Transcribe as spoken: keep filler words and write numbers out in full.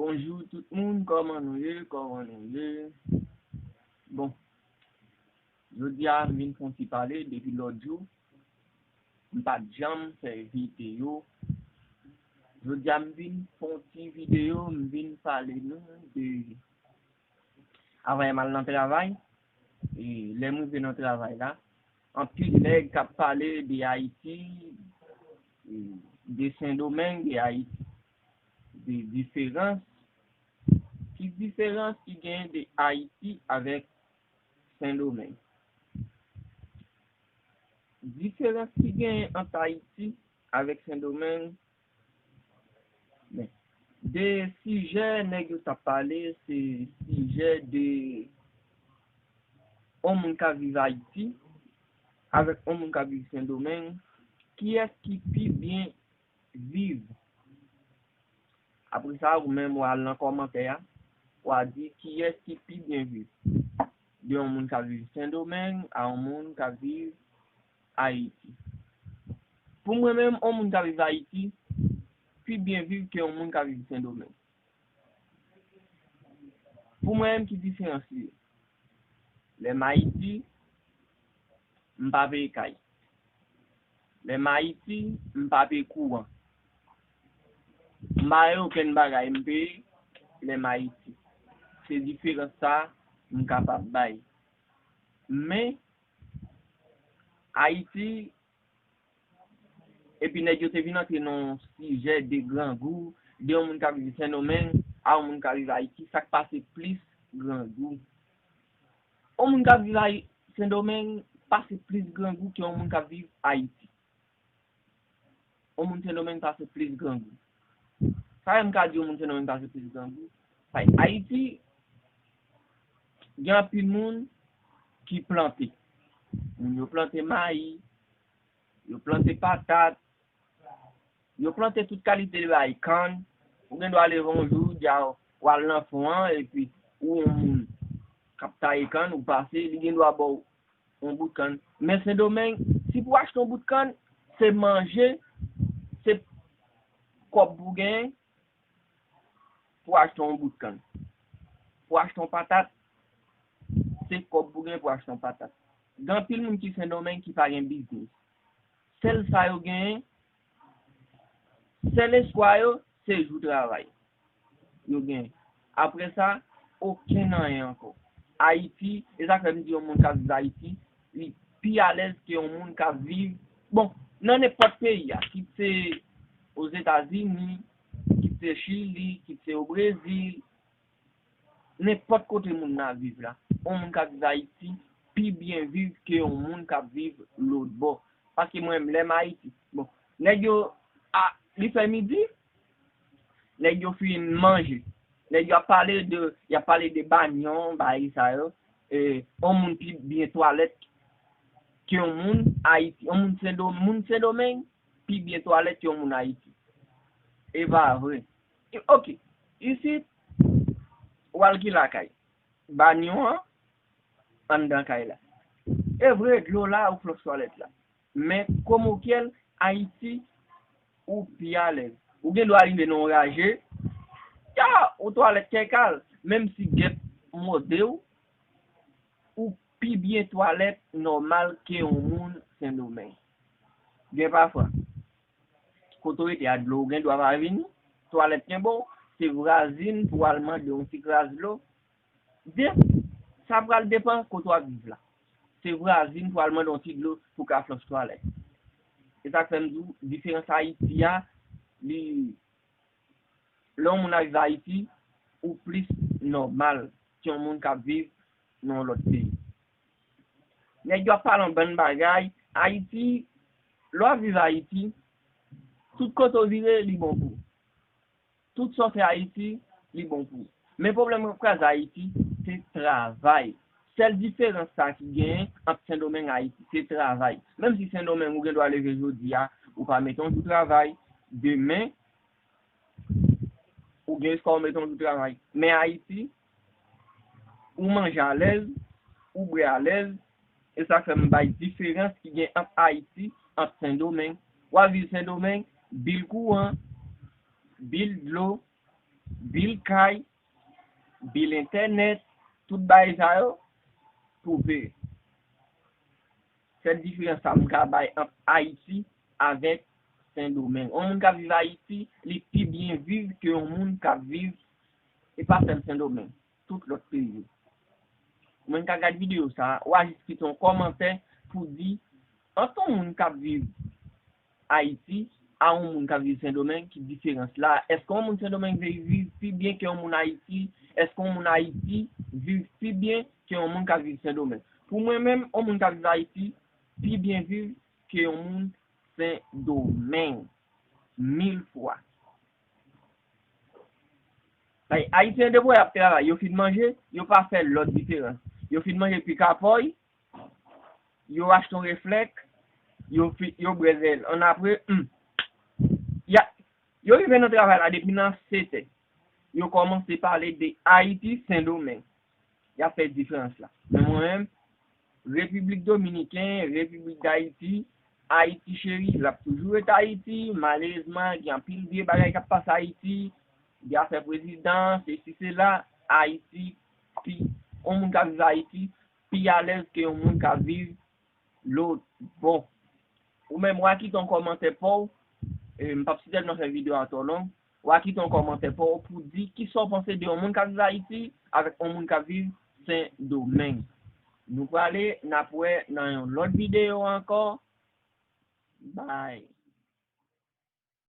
Bonjou tout moun, kòman nou ye? Kòman nou ye? Bon, jodi a m vin fè yon ti pale depi lòt jou. M pa t janm fè videyo. Jodi a m vin fè yon ti videyo, m vin pale nou de avan m al nan travay. E lè m rive nan travay la, anpil nèg k ap pale de Ayiti, e de Sendomeng, de Ayiti, de diferans. Ki diferans ki genyen de Ayiti avèk Sendomeng? Diferans ki genyen ant Ayiti avèk Sendomeng, men, de sijè nèg yo t ap pale, se sijè de yon moun k ap viv Ayiti avèk yon moun k ap viv Sendomeng, kiyès ki pi byen viv? Apre sa, ou menm, w al nan kòmantè a, w a di kiyès ki pi byen viv de yon moun k ap viv Sendomeng a yon moun k ap viv Ayiti. Pou mwen menm, yon moun k ap viv Ayiti pi byen viv ke yon moun k ap viv Sendomeng. Pou mwen menm, ki diferans li ye? Lè m Ayiti, m pa peye kay. Lè m Ayiti, m pa peye kouran. M pa gen okenn bagay m peye lè m Ayiti. Se diferans sa m kapab bay. Men, Ayiti, epi nèg yo te vin antre nan yon sijè de grangou, de yon moun k ap viv Sendomeng a yon moun k ap viv Ayiti, sa k pase plis grangou? Yon moun k ap viv Sendomeng pase plis grangou ke yon moun k ap viv Ayiti. Yon moun Sendomeng pase plis grangou. Sa fè m ka di yon moun Sendomeng pase plis grangou? Paske Ayiti, gen anpil moun ki plante. Moun yo plante mayi, yo plante patat, yo plante tout kalite de bagay, kann. Ou gen dwa leve yon jou, di a w al nan fon an, epi ou yon moun k ap taye kann, ou pase, li gen dwa ba w yon bout kann. Men Sendomeng, si pou achte yon bout kann, se manje, se kòb pou genyen pou achte yon bout kann. Pou achte yon patat, se kòb pou genyen pou achte yon patat. Gen anpil moun ki Sendomeng ki pa gen biznis. Sèl sa yo genyen, sèl espwa yo, se jou travay yo genyen. Apre sa, okenn anyen ankò. Ayiti, e sa k fè m di yon moun k ap viv Ayiti, li pi alèz ke yon moun k ap viv, bon, nan nenpòt peyi a, kit se Ozetazini, kit se Chili, kit se o Brezil, nenpòt kote moun nan ap viv la, yon moun k ap viv Ayiti pi byen viv ke yon moun k ap viv lòt bò. Paske mwen menm, lè m Ayiti, bon, nèg yo, a, li fè midi, nèg yo fin manje. Nèg yo ap pale de, y ap pale de banyon, bagay sa yo. E, yon moun pi byen twalèt ke yon moun Ayiti. Yon moun Sendo-, moun Sendomeng pi byen twalèt ke yon moun Ayiti. E pa vre. E, oke. Isit, w al ki lakay? Banyon an, anndan kay la. E vre, dlo la, ou flòs twalèt la. Men, kòm ou kyèl, Ayiti, ou pi alèz. Ou gen dwa rive nan yon raje, ya, ou twalèt kèkal, menm si gèp mòde w, ou pi byen twalèt nòmal ke yon moun Sendomeng. Gen pafwa, kote w rete a dlo, ou gen dwa pa vini, twalèt kenbe w, se vwazin pou w al mande yon ti kras dlo. Gen, sa pral depann kote w ap viv la. Se vwazin pou al mande yon ti dlo pou ka flòs twalèt. E sa k fè m di w, diferans Ayiti a, li, lè yon moun ap viv Ayiti, ou plis nòmal ke yon moun k ap viv nan yon lòt peyi. Nèg yo ap pale yon bann bagay, Ayiti, lè w ap viv Ayiti, tout kote w vire, li bon pou ou. Tout sa w fè Ayiti, li bon pou ou. Men pwoblèm k ap kraze Ayiti, se travay. Sèl diferans sa ki genyen ant Sendomeng ak Ayiti, se travay. Menm si Sendomeng ou gen dwa leve jodi a, ou pa mete yon jou travay, demen, ou gen espwa w mete yon jou travay. Men Ayiti, ou manje alèz, ou bwè alèz, e sa fè m bay diferans ki gen ant Ayiti, ant Sendomeng. W ap viv Sendomeng, bil kouran, bil dlo, Bil kay, bil entènèt, tout bagay sa yo, koupe. Sèl diferans sa m ka bay ant Ayiti avèk Sendomeng. Yon moun k ap viv Ayiti, li pi byen viv ke yon moun k ap viv, e pa sèl Sendomeng, tout lòt peyi yo. Mwen ka gad videyo sa, w a jis kite yon kòmantè pou di, ant yon moun k ap viv Ayiti a yon moun k ap viv Sendomeng, ki diferans la? Èske yon moun Sendomeng viv, viv pi byen ke yon moun Ayiti? Èske yon moun Ayiti viv pi byen ke yon moun k ap viv Sendomeng? Pou mwen menm, yon moun k ap viv Ayiti pi byen viv ke yon moun Sendomeng. Mil fwa. Ay, Ayisyen depo y ap travay, yo fin manje, yo pa fè lòt diferans. Yo fin manje pikapòy, yo achte yon reflèk, yo, fi- yo bwè zèl. Annapre, hmm, y a, yo rive nan travay la depi nan setè. Yo kòmanse pale de Ayiti, Sendomeng. Y ap fè diferans la. Men mwen menm, Repiblik Dominiken, Repiblik Dayiti, Ayiti cheri, l ap toujou ret Ayiti. Malerezman, gen anpil vye bagay k ap pase Ayiti. Gen afè prezidan, sesi, sela. Ayiti, pi, yon moun k ap viv Ayiti, pi alèz ke yon moun k ap viv lòt bò. Ou menm, w a kite yon kòmantè pa w. E, m p ap sitèlman fè videyo a twò long. W a kite yon kòmantè pa w pou di kisa w panse de yon moun k ap viv Ayiti avèk yon moun k ap viv Sendomeng. Nou prale, n ap wè nan yon lòt videyo ankò. Bye.